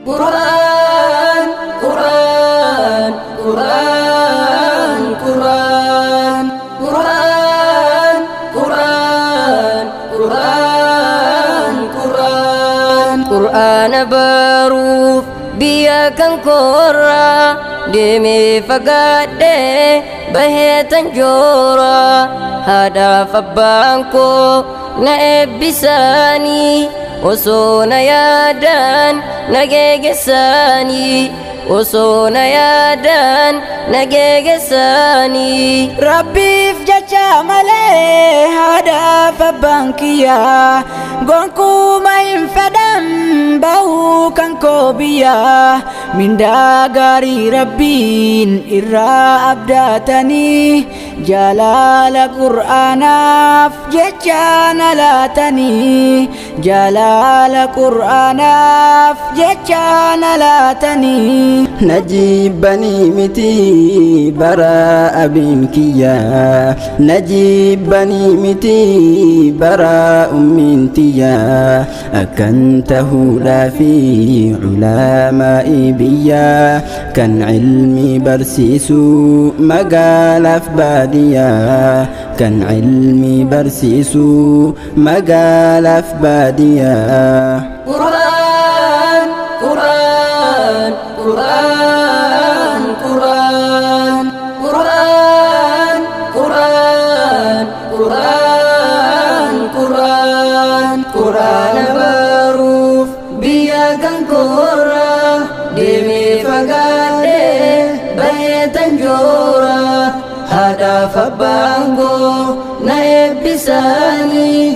Qur'aan, Qur'aan, Qur'aan, Qur'aan, Qur'aan, Qur'aan, Qur'aan, Qur'aan. Qur'aana baruuf biyya kan koorraa deemee fagaadhee bahee tan jooraa, haadhaaf abbaan koo na eebbisaanii, osoo na yaadan na geegessaanii, osoo na yaadan na geegessaanii. Rabbiif jecha malee haadhaaf abbaan kiyyaa gonkuuma hin fedhan bahuu kan koo biyyaa. Mindaa gaarii Rabbiin irraa abdaatanii, jaalala Qur'aanaaf jecha na laatanii, jaalala Qur'aanaaf jecha na laatanii. Najibbanii miti bara abiin kiyya, najibbanii miti bara ummiin tiyya, akkan tahuudhaafi culamaa'ii biyya kan ilmi barsiisu magaalaaf baadiyyaa, kan ilmi barsiisu magaalaaf baadiyyaa. Qur'aan, Qur'aan, Qur'aan, Qur'aan, Qur'aan, Qur'aan, Qur'aan, Qur'aan. Qur'aana baruuf biyya kan koorraa deemee fagaadhee bahee tan jooraa, haadhaaf abbaan koo na eebbisaanii,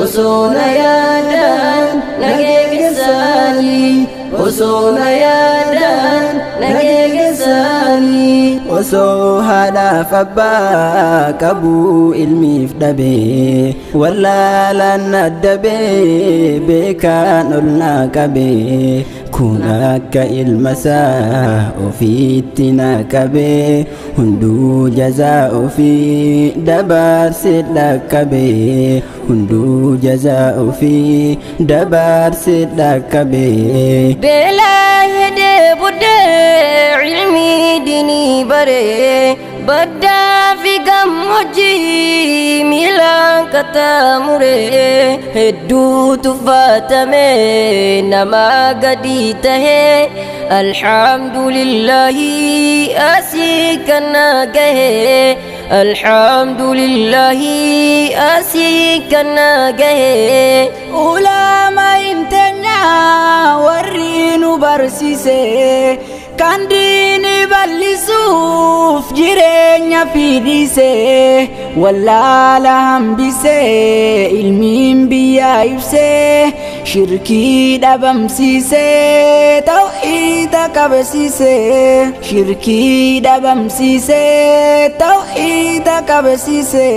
osoo na yaadan na geegessaanii, osoo na yaadan na geegessaanii. Osoo haadhaaf abbaa qabu ilmiif dhabee, wallaalaan addabee beekaan ol naa qabee, kun akka ilma isaa ofiitti na qabee, hunduu jazaa ofii dabarse dhaqqabee, hunduu jazaa ofii dabarse dhaqqabee. Beelaa hedee buddee ilmii dinii baree, baddaa fi gammoojjii miilaan qaxxaamuree, hedduu tuffatame nama gadi tahee, alhamdulillahi asii kana gahee, alhamdulillahi asii kana gahee. Ulama inteenyaa warri nu barsiise, kan diini bal'isuuf jireenya fiidhiise, wallaala hambise, ilmiin biyya ibse, shirkii dhabamsiise, tawxiida qabsiise, shirkii dhabamsiise, tawxiida qabsiise.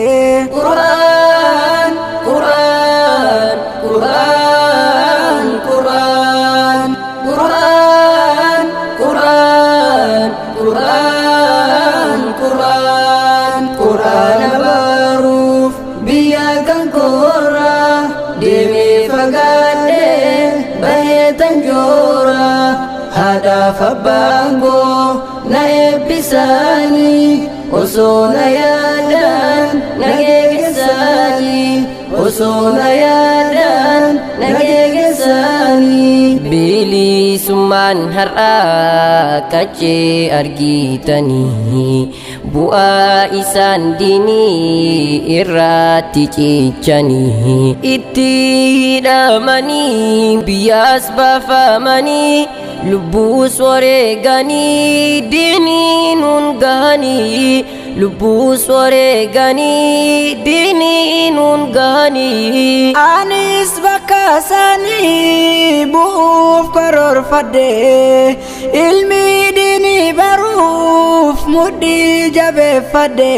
Qur'aan, Qur'aan, Qur'aan, Qur'aan, Qur'aan, Qur'aan, Qur'aan, Qur'aan. Qur'aana baruuf biyya kan koorraa deemee fagaadhee bahee tan jooraa, haadhaaf abbaan koo na eebbisaanii, osoo na yaadan na geegessaanii, osoo na yaadan na geegessaanii. Bilisummaan har'aa qaccee argitanii, bu'aa isaan diinii irratti cichanii, itti hidhamanii biyyaas baafamanii, lubbuus wareeganii diinii nuun gahanii, lubbuus wareeganii diinii nuun gahanii. Anis bakka isaanii bu'uuf karoorfadhe, ilmi diinii baruuf mudhii jabeeffadhe.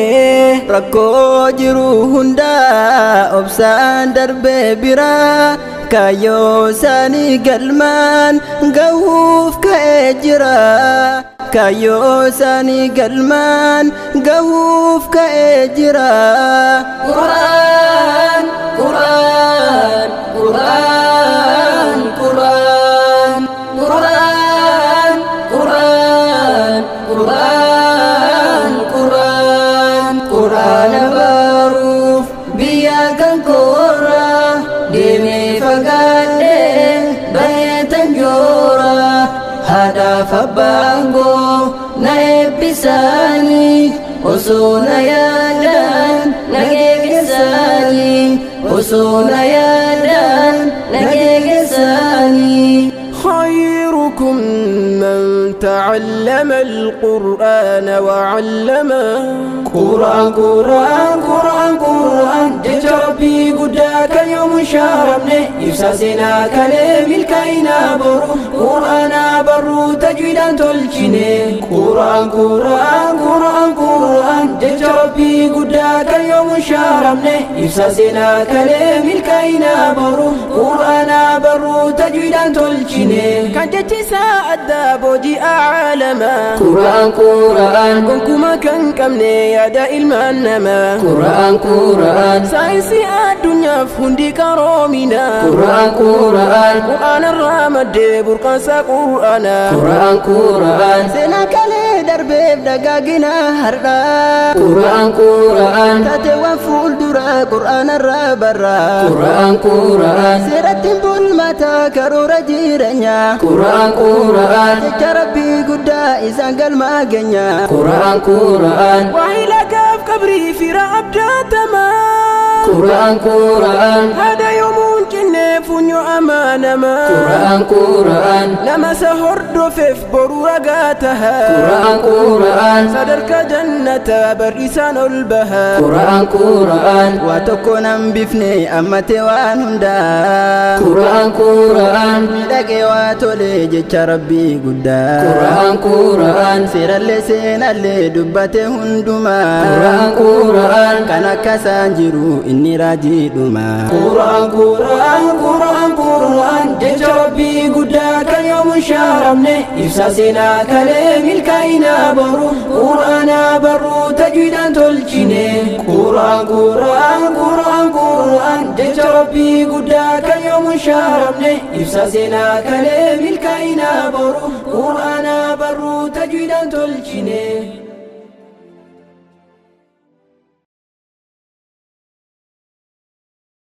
Rakkoo jiru hundaa obsaan darbee biraa, kaayyoo isaanii galmaan gahuuf ka'ee jira. Kaayyoo isaanii galmaan gahuuf ka'ee jira. Qur'aan, Qur'aan, Qur'aan, Qur'aan, Qur'aan. Fagaadhee baheetan joora, haadhaaf abbaan koo na eebbisaanii, osoo na yaadan na geeggeessanii, osoo na yaadan na geeggeessanii. خيركم من تعلم القرآن وعلمه. Qur'aan, Qur'aan, Qur'aan, Qur'aan, jecha Rabbii guddaa kan yoomu shaaramne, ibsa seenaa kalee milkaa'inaa boru, Qur'aanaa barruu tajwiidhaan tolchine. Qur'aan, Qur'aan, Qur'aan, Qur'aan, jecha Rabbii guddaa kan yoomu shaaramne, ibsa seenaa kalee milkaa'inaa boru, Qur'aanaa barruu tajwiidhaan tolchine. Kan jechi isaa addaa booji'aa caalamaa. Qur'aan, Qur'aan. Gonkumaa kan qabne yaada ilmaan namaa. Qur'aan, Qur'aan. Saayinsii addunyaaf hundi qaroomina. Qur'aan, Qur'aan. Qur'aana irraa maddee burqaansaa Qur'aana. Qur'aan, Qur'aan. Seenaa kalee darbeef dagaagina har'aa. Qur'aan, Qur'aan. Taateewwan fuulduraa Qur'aana irraa barraa. Qur'aan, Qur'aan. Seerattiin bulmataa karoora jireenyaa. Qur'aan, Qur'aan. Jecha Rabbii guddaa isaan galmaa geenya. Qur'aan, Qur'aan. Waa'ee lagaaf qabrii fira abdaatamaa. Qur'aan, Qur'aan. Haada yoomuun cinnee funyoo amaanamaa. Qur'aan, Qur'aan. Nama isa hordofeef boru ragaa taha. Qur'aan, Qur'aan. Sadarkaa jannataa bar'isaan ol baha. Qur'aan, Qur'aan. Waa tokko nan bifne ammate waan hundaa. Qur'aan, Qur'aan. Miidhagee waa tole jecha Rabbii guddaa. Qur'aan, Qur'aan. Seerallee seenallee dubbate hundumaa. Qur'aan, Qur'aan. Kan akka isaan jiru inni raajiidhuma. Qur'aan, Qur'aan, Qur'aan, Qur'aan, jecha Rabbii guddaa kan yoomu shaaramne, ibsa seenaa kalee milkaa'inaa boru, Qur'aanaa barruu tajwiidhaan tolchine. Qur'aan, Qur'aan, Qur'aan, Qur'aan, jecha Rabbii guddaa kan yoomu shaaramne, ibsa seenaa kalee milkaa'inaa boru, Qur'aanaa barruu tajwiidhaan tolchine.